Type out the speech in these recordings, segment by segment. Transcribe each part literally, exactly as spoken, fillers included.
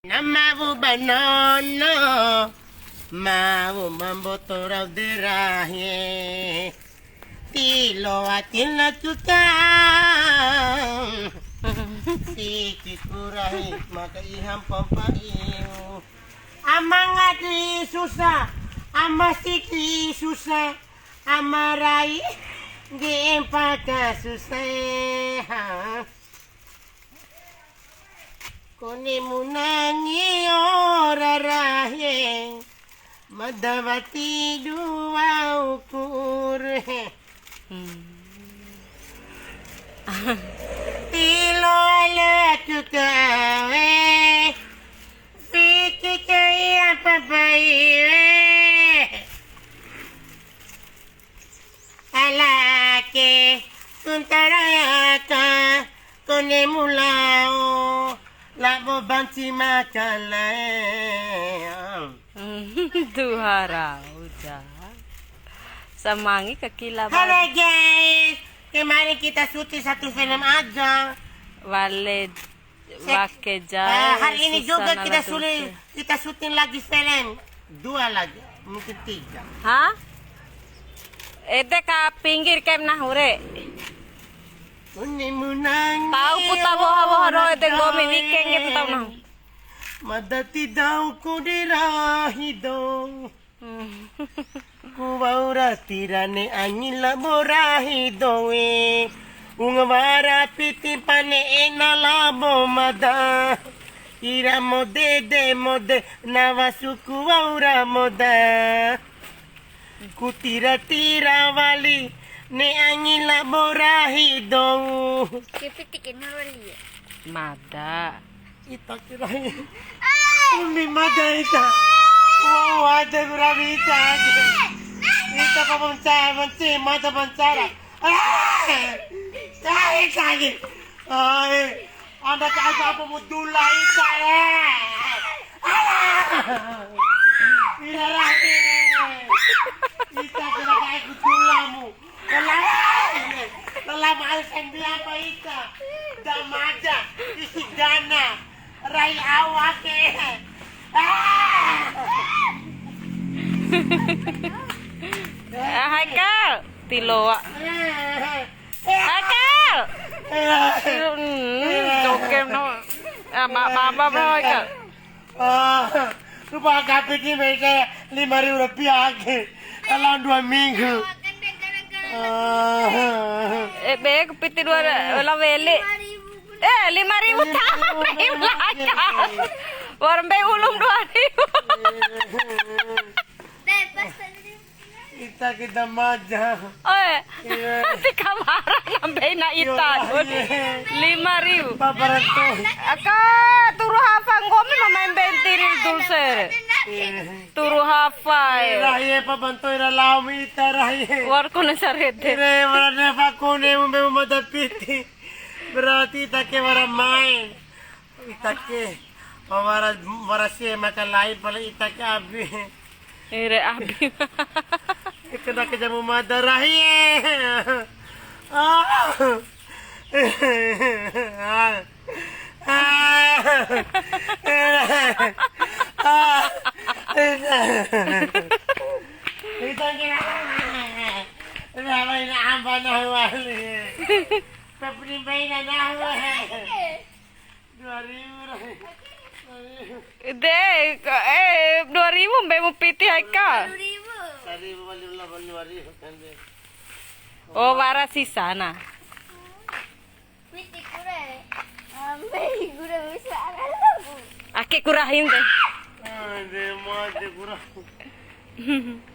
Na mawu ba nono, mawu ma mboto rau de rahi. Ti loa ti na tuta, siki ku rahi maka iha mpompa iu. Ama ngadi susa, ama siki susa, ama rai di empata susa. Kone mu nangi ora rahi, mada wati dua ukur. Hmm. Ti loa le tuta we, fiki kai apa bai we. Ala ke, tuntara ka, kone mu lao, labo banci makalae. Duha rau ja. Samangi kakila. Halo guys, kemarin kita syuting satu film aja. Wale. Wake jae, eh, hari ini juga kita sulit, kita syuting lagi film. Dua lagi, mungkin tiga. Hah? Ede ka pinggir kem nahu re. Tau puta woha-woha ro ede nggomi wikeng ke puta nahu. Mada ti dou ku di rahi dou. Hmm. Ku wa'ura tira ne'e angi labo rahi dou e. Unga wara piti pa ne'e na labo mada. Ira mode de mode na wasu ku wa'ura moda. Ku tira tira wali ne'e angi labo rahi dou. Ke piti ke na wali ya? Mada. Ita kira ini. Umi mada ita. Wow, ada gurami ita aja. Ita pa manca-, manci, mada mancara. Ah! Cari lagi. Ai, anda tak apa mau dula ita ya. Alah. Ina rame. Ita kira kayak dulamu. Lama, lama Alexandria apa ita? Damaja, isi dana, rai awake. Ah! Ah, Haikal, tiloa. Haikal! Hmm, jokem no. Ah, ma-, ma-, ma-, ma-, Haikal. Ah, rupa kapi ki mese lima ribu rupiah ake. Dalam dua minggu. Ah. Eh, be, piti dua la weli. Eh, lima ribu tahun nih belanja. Warung be ulum dua ribu. Ita kita maja. Oe. Iya. Ti kawara ngambeina ita, iya, Dun. Iya. Lima ribu. Papa Ranto. Aka, turu hafa nggomi ma main bentiril dulse. Iya. Turu hafa, eh. Iya, iya, Papa Ranto, ira lao ita, rahi. Warkone sarede. Ire, warane fakune, umbe umada piti. Berarti ita ke wara main. Ita ke, wara, wara sia makalai pala ita ke abi. Ire abi. Kena ke jamu mada rahi. Ah. Ah. Ah. Ah. Ita ke, ina amba nahu wali. Pepni baina nahu. Dua ribu, Roy. Dua ribu. De, eh, dua ribu mbeimu piti, Haikal. Dua ribu. Seribu wali dua ribu kan, de. Oh, wara sisana. Piti kure. Ambe kure bisa. Ake kurahin de. Ah, de, mau aja kurang.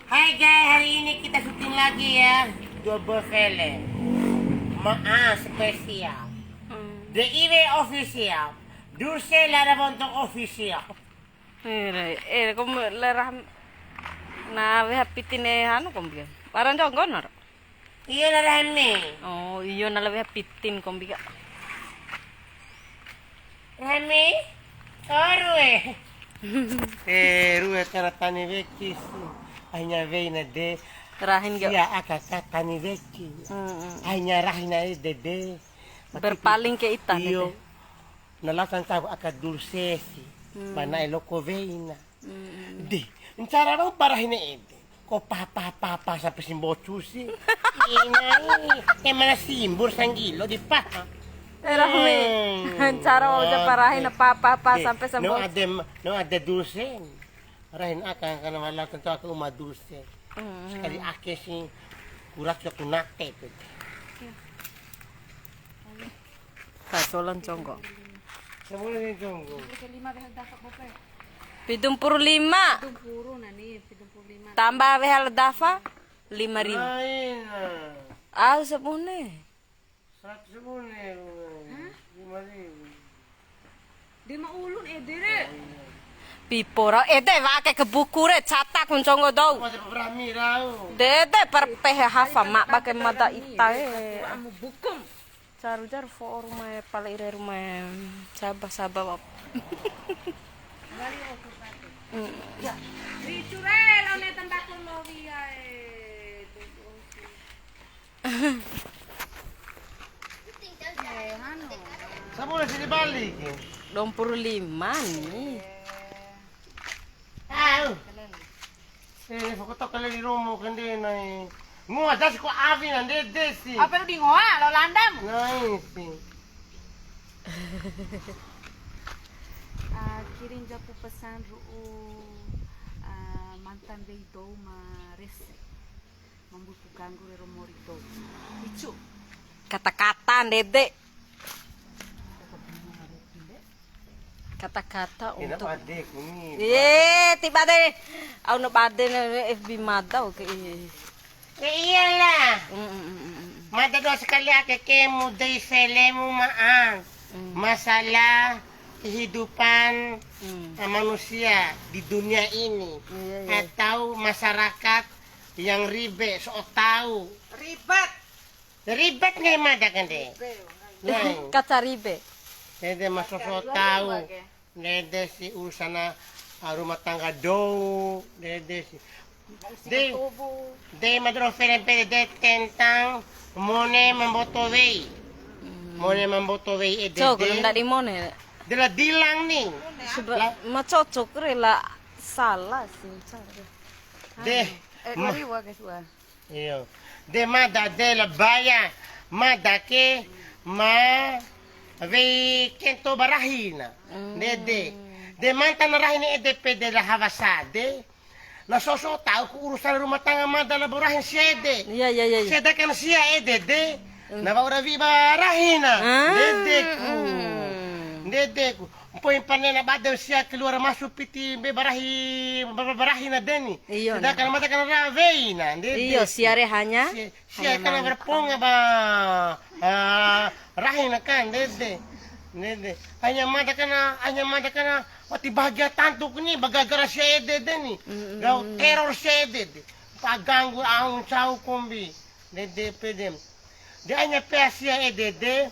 Hai guys, hari ini kita syuting lagi ya. Double film. Ma'a spesial. Hmm. D I W official. Dulse Lara Bontong official. Eh, eh, kom lerah na weha pitine anu kom biar. Waran jonggon ora? Iyo, na Rahmi. Oh, iyo, na la weha pitin kombi ka. Rahmi, oh, rue. Eh, rue kara tani weki si. Aina wei na de. Rahin ka. Sia aka ka tani weki. Mm, mm. Aina rahin na de de. Berpaling ke ita na de. Iyo. Na lasan tahu aka dulse si. Mana elo ko weina. De, ncara rau barahine ede. Ko pa, pa, pa, pa, sampe si mbocu si. Inai, e mana simbur sanggilo di paha. Eh, Rahmi. Ncara wa'u ja parahi na pa, pa, pa, sampe si mbocu. No ade, no ade dusen. Rahin aka, karena wala tentu aka uma dusen. Sekali ake si, kurak ya kunate itu. Ka solan conggo. Sabune ni conggo. Pidu mpuru lima. Pidu mpuru nani, pidu mpuru lima. Tambah weha la dafa, lima ribu. Lain. Au sabune. Seratus sabune. Hah? Lima ribu. Dema ulun ede re. Pipo ra, ede wake ke buku re, catak ku conggo dou. Masih berani rau. Dede per pehe hafa mak bake mada ita e. Amu bukum. Caru jar fo'o rumae, pala ire rumae. Saba, saba, wap. Mm. Ya, ricu re, lo ne tembakau lo wiae. Sabune sini balik. Dua puluh lima ni. Au. Eh, fokoto kali di romo kande nai. Ngoa dasi ko awi na ndede si. Apa lu di ngoa, lo landam? Nai si. Ah, kirim jaku pesan ru'u, ah, mantan dei dou ma rese. Mambuipu ganggu rero mori dou. Icu. Kata-kata ndede. Kata-kata untuk bade kuni. Eh, ti bade. Au na bade na F B mada, oke, iya. Ya iyalah. Mm, mm, mm, mm, mm. Mada dua sekali ake ke mu dei selemu maan. Mm. Masalah kehidupan, mm, eh, manusia di dunia ini. Iya, iya. Atau masyarakat yang ribe, so tau. Ribet. Ribet nggahi mada kande. Ribet. Nah. Kaca ribe. Ndede ma so so tau. Ndede si urusan, ah, rumah tangga dou, ndede si. De, de ma dro film pede de tentang mone ma mboto wei. Hmm. Mone ma mboto wei ede. Cok, de. Ndadi mone. De la Dilang ni. Suba-, la ma cocok re la salah sih, cak. De, eh, ma-, kori wa ke sua. Iyo. De mada de la Baya, mada ke ma wei kento ba rahina. Mm. Ndede. De mantan rahina ede pede la Hawa Sade. Na so so tau ku urusan rumah tangga mada labo rahin sia ede. Iya, iya, iya, iya. Sedangkan sia ede de, mm, na wa'ura wi'i ba rahina. Ah, ndede ku. Mm. Ndede ku. Mpoi pane na bade sia keluar masuk piti mbe barahi, ba-, ba-, barahi na deni. Iyo, sedangkan na mada kana ra wei na, ndede. Iyo, sia re hanya, sia, sia hanya kana mangko. Berponga ba, ah, rahi na kan, ndede. Ndede. Hanya mada kana, hanya mada kana, wati bahagia tantu kuni, bagagara sia ede deni. Mm, mm, mm. Gau teror sia ede de. Pa ganggu au ncau kombi. Ndede pede. De aina pea sia ede de,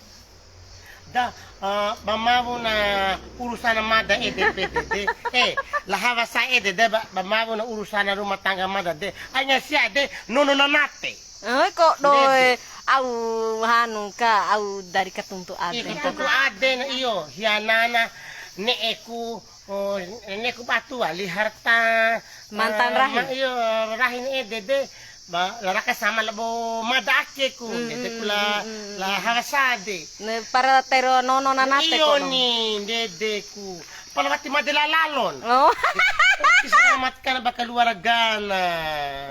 da, eh, ba mawu na urusan mada ede pede de. Eh, la Hawa Sa ede de, ba, ba mawu na urusan rumah tangga mada de. Aina sia de, nono na nate. Eh, kok doe, ndede. Au hanu ka, au dari katuntu ade. Ih, katuntu ade na, iyo, hianana, ne'eku, Oh, ne'eku batu wali harta, mantan, eh, rahi. Ma-, iyo, rahin ede de, ba, la raka sama labo mada ake ku, mm, ndede ku la, mm, mm, la Hawa Sade. Ne para tero nono na nate. Iyo kono. Ni, ndede ku. Pala wati made la lalon. Oh. Diselamatkan ba keluargana.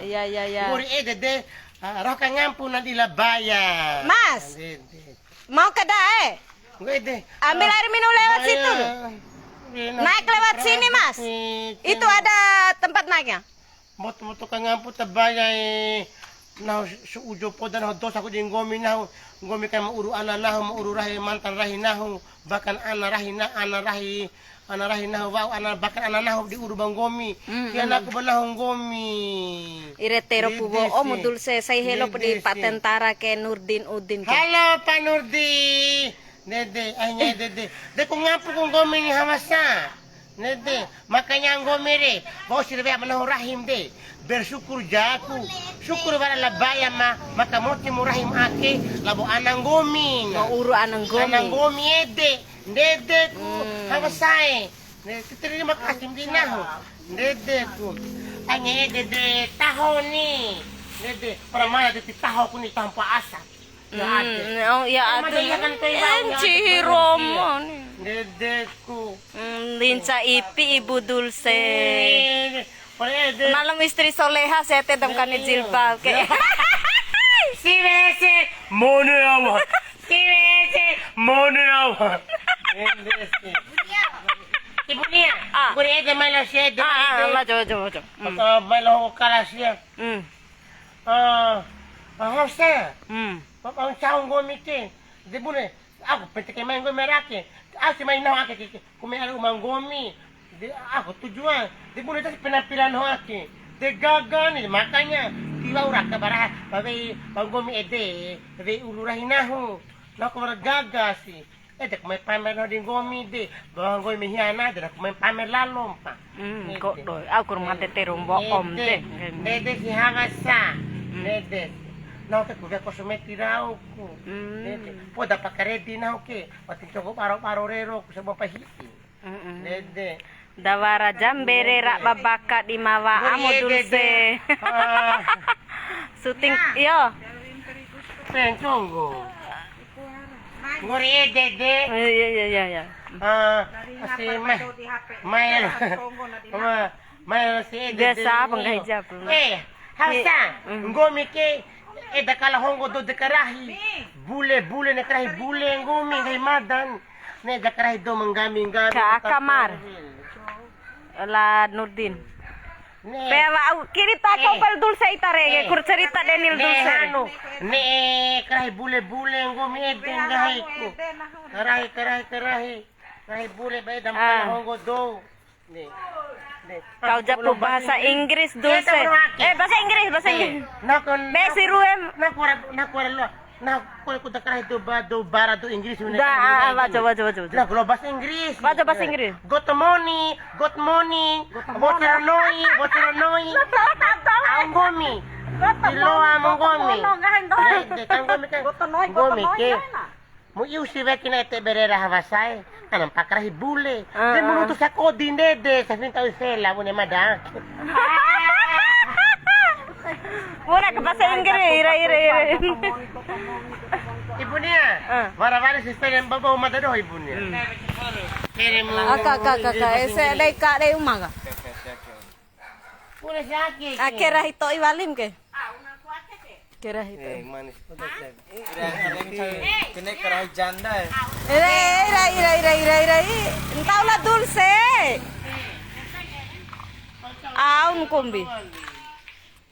Iya, iya, iya. Nggori ede de, ah, raka ngampu na di la Baya. Mas. Ndede. Mau ke dae? Nggak ede. Ambil air minum lewat situ. Naik lewat sini, Mas. Itu ada tempat naiknya. Moto-moto ka ngampu ta Baya e. Nahu su-, su'ujo poda nahu dosa ku di nggomi nahu. Nggomi kan ma uru ana nahu, ma uru rahi mantan rahi nahu. Bahkan ana rahi na-, ana rahi Ana rahi nahu wa'u, ana, bahkan ana nahu di uru ba nggomi. Mm, mm. Kiana ku ba nahu nggomi. Ire tero pu wo'o mu dul se, sai helo pu di Pak Tentara ke Nurdin Udin ke. Halo, Pak Nurdi. Ndede, aina ndede. De ku ngampu ku nggomi ni Hawa Sa. Ndede, makanya nggomi re, wa'u si re weha ba nahu rahim de. Bersyukur jaku, syukur wara la Baya ma, maka moti mu rahim ake, labo ana nggomi. Mau uru ana nggomi. Ana nggomi ede, ndede ku, hmm, Hawa Sa e. Ne, terima kasih, Mbak, nahu. Ndedeku. Ange dede taho ni. Ndede, pramana dede taho ku ni tanpa asa. Ya, ade. Hmm, oh, ya, ade. Pramana ya kan, teh, ya, ade, romo ni. Ndedeku. Hmm, linca ipi Ibu Dulce. Eh, pare ede. Malam istri soleha, saya tetap kani jilbab, ke. Ya. Si wese, mone awa. Ki wece, mone awa. Ende si. Ibu Nia, ah. Guri ede mai la sede. Ah, ah, ede. Wajo, wajo, wajo. Hmm. Atau mai la kala sia. Hmm. Ah, ah, hosa. Hmm. Papa un cau nggomi ke. De bune, aku pete ke mai nggomi rake. Asi mai nahu ake ke. Ku mai aru uma nggomi. De, aku tujuan. De bune tas penampilan ho ake. De gaga ni, makanya tiwa'u raka baraha. Ba wei, ba nggomi ede. Wei ulu rahi nahu. Nahu ku wara gaga si. Ede ku mai pamer nahu di nggomi de. Ba nggomi hiana de, nahu ku mai pamer lalo mpa. Hmm, ede. Kodo. Aku rumah tete rombo om de. Ede. Ede si hawa sa. Hmm. Ede. Nahu ke ku wea kosmeti rau ku. Hmm. Ede. Poda pakaredi nahu ke. Wati cogo baro-baro rero ku sabua pa hi'i. Mm-mm. Ndede. Da wara jambere ra babaka di mawa amo Dulce. Ah. Syuting, iyo. Penconggo. Nggori ede de. Iya, iya, iya, iya. Ah, si mai, mai, mai si ede de. Biasa apa nggak hijab? Eh, hausa, nggomi ke, eda kala honggo dou de karahi. Bule, bule ne karahi bule nggomi nggahi madan. Ne eda karahi dou ma nggomi, nggomi. Ka Kamar. La Nurdin. Ne. Pe wa au kiri ta ko pel Dulce ita re, kur cerita Daniel Dulce. Anu, ne karahi bule, bule nggomi ede nggahi ku. Karahi, karahi, karahi. Karahi bule ba eda ma kala honggo dou. Nih. Nih. Kau japu bahasa Inggris, Dulce. Eh, bahasa Inggris, bahasa Inggris. Nah, kon, be si ruem. Nah, kuara, nah, kuara lo. Nah, kau kuda karahi do ba, do bara do Inggris. Da, ah, baca, baca, baca, baca. Nah, kalau bahasa Inggris. Baca bahasa Inggris. Good morning, good morning. Bocor noi, bocor noi. Au nggomi. Di loa ma nggomi. Dek, dek, kan nggomi kan. Nggomi ke. Mu iu si weki na ete bere raha wasae, ana mpa karahi bule. Ah, de mu nuntu sakodi ndede, sa finta ui fela bune mada. Mura ke bahasa Inggris, ira, ira, ira. Ibu Nia, ah. Wara-wara si film baba uma doho Ibu Nia. Hmm. Film. Aka, aka, aka, aka, ese dei ka dei uma ka. Pura si ake. Ake rahi to'i walim ke. Ke rahi to'i. Eh, manis. Kene kerahi janda ya. Ira, ira, ira, ira, ira, ira, i. Entah lah Dulce. Aum kombi.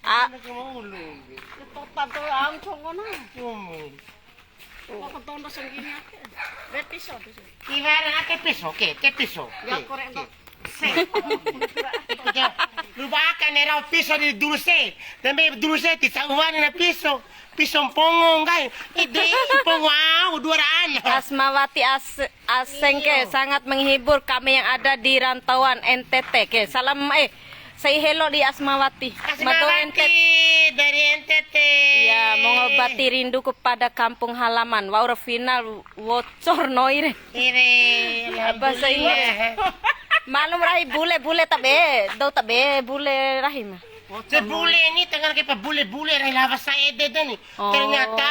A. Topa to aum congona. Koko tondo sanggini ake. Be piso, piso. Iwara ake piso, ke, ke piso. Ya, ke, korek ke. Enggak. Se. Lupa ake ne rau piso di Dulce. Tembe Dulce ti sauwani na piso. Piso mpongo nggahi. Ede mpongo au dua raan. Asmawati As-, Asengke, sangat menghibur kami yang ada di rantauan N T T. Oke, salam, eh, say hello di Asmawati. Asmawati Mato N T T. Dari N T T. Ya, mengobati rinduku pada kampung halaman. Wa'ura final wocor noi re. Ire, bahasa Inggris. Alhamdulillah. Malum rahi bule, bule tabe, dou tabe, bule rahim. Se bule ni tangan ke pa bule-bule rahi lawa sa ede de ni. Oh. Ternyata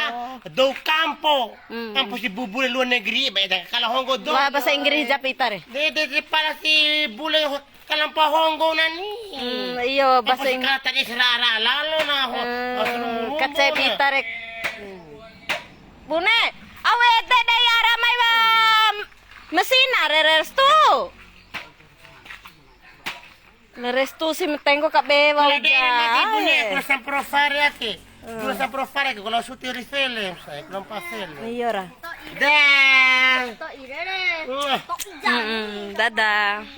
dou kampo. Hmm. Kampo si bubule luar negeri, ba eda kala honggo dou. Wah, bahasa Inggris japi ita re. De, de, de, pala si bule ho-, kalampa honggo nani. Hmm, iyo, bahasa Inggris. Kata dia serara lalo na ho. Hmm, bahasa Inggris kacepi ita re. Bune, awe ede dei ara mai wa mesina re restu. Le restu si ma tenggo ka be wau ja. Kalau dia nanti bune, kalau sampro fare ake. Hmm. Kalau sampro fare ake, kalau syuting di film, saya belum pas film. Iyo ra. Dah. Mm-mm, dadah.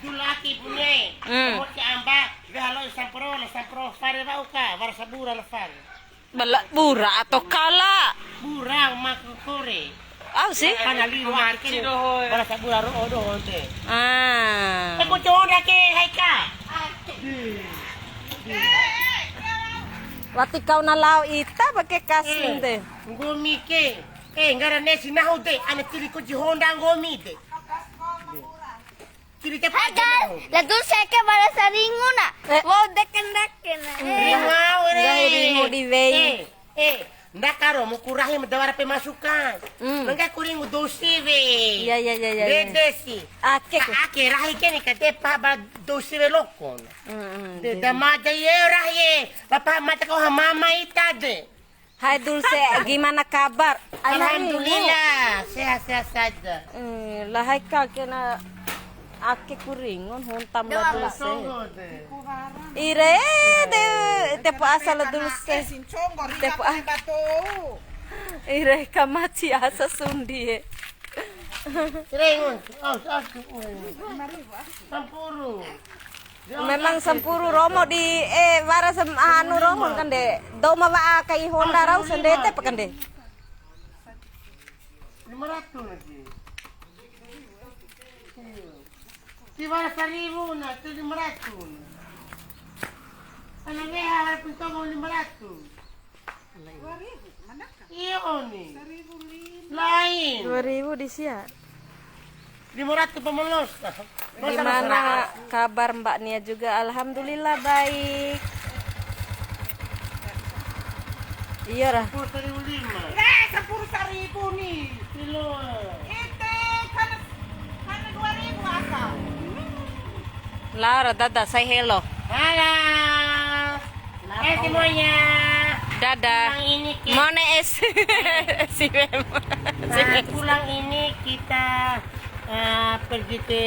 Dulaki bune. Hmm. Mau ke amba, dia halo sampro, sampro fare wau ka, wara sabura la fare. Bala bura atau kala? Bura uma kore. Au si? Kana liru ake. Bala sabura ro odo onte. Ah. E ko chonda ke hai ka. Wati kau na lao ita pake kasing de. Nggomi ke. Eh, nggara nesi nahu de, ana cili ko ji honda nggomi de. Cerita Hai, guys, la Dulse ke bara saringu na. Eh. Wow, deken-deken na. Ringu au re. Nggahi ringu di wei. Eh, eh, ndaka ro, muku rahi ma da wara pemasukan. Hmm. Mangga ku ringu dou siwe. Iya, iya, iya, iya, iya. Dede si. Ake ku. Ka ake rahi ke ni ka de pa ba dou siwe lokon. Hmm, hmm, de dede. Da maja ye rahi ye. La pa mata ko ha mama ita de. Hai Dulse, gimana kabar? Alhamdulillah, sehat-sehat saja. Eh, lahai ka kena ake ku ringu, hontam la Dulse. Ire, de, tepo asa la Dulse. Tepo a-, ire, kamaci asa sundi e. Ringu, aus, aus, aus. Sampuru. Memang sampuru romo di, eh, wara sem-, anu romo kan de. Dou ma wa'a kai honda rau sendete pa kan de. Lima ratus lagi. Iya. Di wara saribu na, itu lima ratus. Ana weha harap untung lima ratus. Dua ribu, mana? Iya, Oni. Seribu lima. Lain. Dua ribu di sia. Lima ratus pemelos. Gimana kabar Mbak Nia juga? Alhamdulillah baik. Iya, Ra. Sepuluh seribu lima. Eh, sepuluh seribu nih. Kilo. Itu kan, kan dua ribu asal. Lara, Dada, say hello. Halo. Eh, semuanya. Dada. Pulang ini ki- Mone es. Si Mem. Si Nah, Mem. Pulang ini kita, eh, pergi ke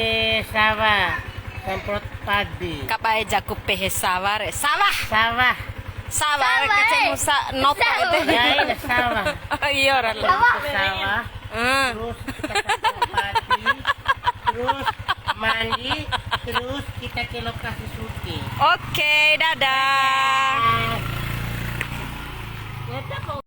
sawah, semprot padi. Kapae jaku pehe sawah re. Sawah. Sawah. Sawah, Sawah, kece eh. Musa noto Sawah. Itu. Ya, iya, sawah. Oh, iya, orang. Sawah. Ke sawah. Hmm. Terus kita kasih padi, terus mandi, terus kita ke lokasi syuting. Oke, dadah.